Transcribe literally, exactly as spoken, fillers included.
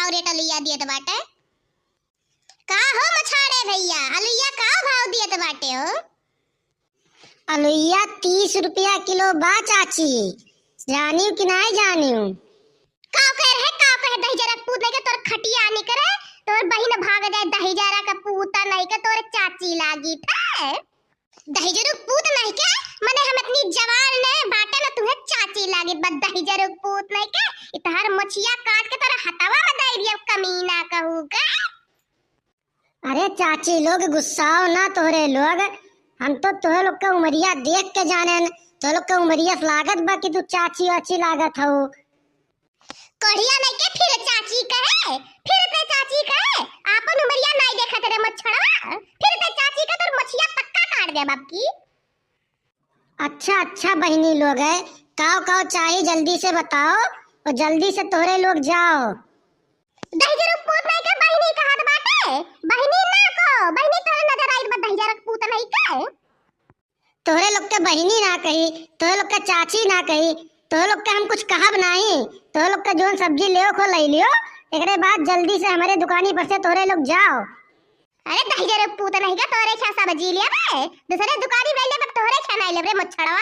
भाव रेट अलुइया दियत बाटे। का हो मछाड़े भैया, अलुइया का भाव दियत बाटे हो? अलुइया तीस रुपया किलो बा चाची, जानियो कि नाहीं जानियो? का कहे रहे, का कहे दहिजरा के पूत नहीं के तोर खटिया नहीं करे, तोर बहिन भाग जाए दहिजरा के पूत नहीं के तोर चाची लागी थे। दहिजरू के पूत नहीं के, मने हम इतनी जवान ने बाटे ना तुहे चाची लागी, बस दहिजरू के पूत नहीं के, इ तोहर मोछिया काट के तोर हथवा में दे दिया कमीना कहू के। अरे चाची लोग गुस्साओ ना तोहरे लोग, हम तो तोहरे लोग का उमरिया देख के जाने न, तोहरे लोग का उमरिया से लागत बा कि तू चाची वाची लागत हऊ। कढ़िया नहीं के फिर चाची कहे, फिर ते चाची कहे, आपन उमरिया नहीं देखत रे मच्छरवा, फिर ते चाची का तोर मोछिया पक्का काट दे बाप की। अच्छा अच्छा बहिनी लोग है, काव काव चाही जल्दी से बताओ और जल्दी से तोहरे लोग जाओ। दहिजरू के पूत नहीं के बहिनी कहत बाटे, बहिनी ना को, बहिनी तोहरे नजर आई बा दहिजरू के पूत नहीं के। तोहरे लोग के बहिनी ना कही, तोहरे लोग के चाची ना कही, तोहरे लोग के हम कुछ कहब नहीं। तोहरे लोग के जोन सब्जी लेओ खो लई लियो, एकरे बाद जल्दी से हमरे दुकानी पर से तोहरे लोग जाओ। अरे दहिजरू के पूत नहीं का तोहरे खा सब्जी लिया बे, दूसरे दुकानी में ले बे तोहरे खा नहीं ले रे मच्छरवा।